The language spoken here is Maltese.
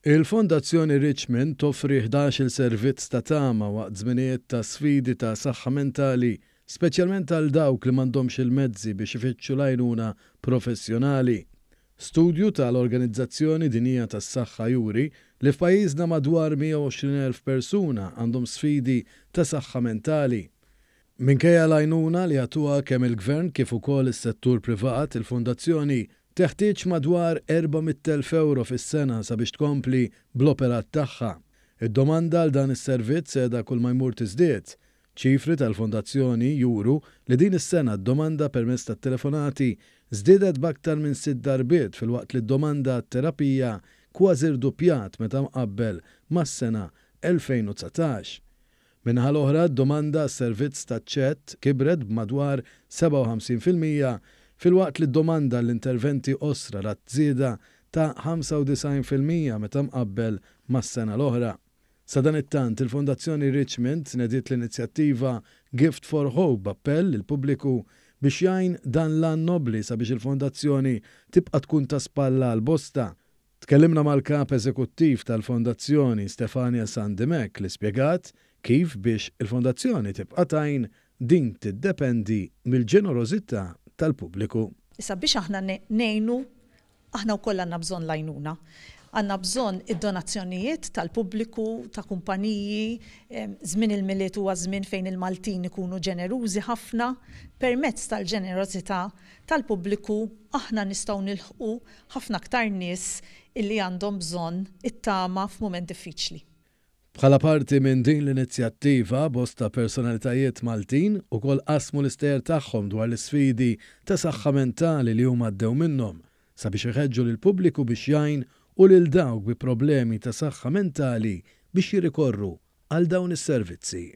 Il-Fondazzjoni Richmond toffri 11-il servizz ta' tama waqt żminijiet ta' sfidi ta' saħħa mentali, speċjalment għal dawk li m'għandhomx il-mezzi biex ifittxu l-għajnuna professjonali. Studju tal-Organizzazzjoni Dinjija tas-Saħħa juri li f'pajjiżna madwar 120,000 persuna għandhom sfidi ta' saħħa mentali. Minkejja l-għajnuna li jagħtuha kemm il-Gvern kif ukoll is-settur privat, il-Fondazzjoni teħtieġ madwar 400,000 ewro fis-sena sabiex tkompli bl-operat tagħha. Id-domanda għal dan is-servizz qiegħda kull ma jmur tiżdied. Ċifri tal-Fondazzjoni juru li din is-sena d-domanda permezz tat-telefonati żdiedet b'aktar minn sitt darbiet filwaqt li d-domanda għat-terapija kważi rduppjat meta mqabbel mas-sena 2019. Min-naħa l-oħra, d-domanda għas-servizz taċ-chat kibret b'madwar 57% filwaqt li d-domanda għall-interventi qosra rat żieda ta' 95% meta mqabbel mas-sena l-oħra. Sadanittant, il-Fondazzjoni Richmond nediet l-inizjattiva Gift for Hope b'appell lill-pubbliku biex jgħin dan l-għan nobbli sabiex il-fondazzjoni tibqa' tkun ta' spalla għal bosta. Tkellimna mal-Kap Eżekuttiv tal-Fondazzjoni, Stefania Sant Dimech, li spjegat kif biex il-fondazzjoni tibqa' tgħin, din tiddependi mill-ġenerożità tal-pubbliku. Issa biex aħna ngħinu, aħna wkoll għandna bżonn l-għajnuna. Għandna bżonn id-donazzjonijiet tal-pubbliku, ta' kumpaniji, żmien il-Milied huwa żmien fejn il-Maltin ikunu ġenerużi ħafna. Permezz tal-ġenerożità tal-pubbliku aħna nistgħu nilħqu ħafna aktar nies illi għandhom bżonn it-tama f'mument diffiċli. Bħala parti minn din l-inizjattiva, bosta personalitajiet Maltin ukoll qasmu l-istejjer tagħhom dwar l-isfidi ta' saħħa mentali li huma għaddew minnhom, sabiex iħeġġu lill-pubbliku biex jgħin u lil dawk bi problemi ta' saħħa mentali biex jirrikorru għal dawn is-servizzi.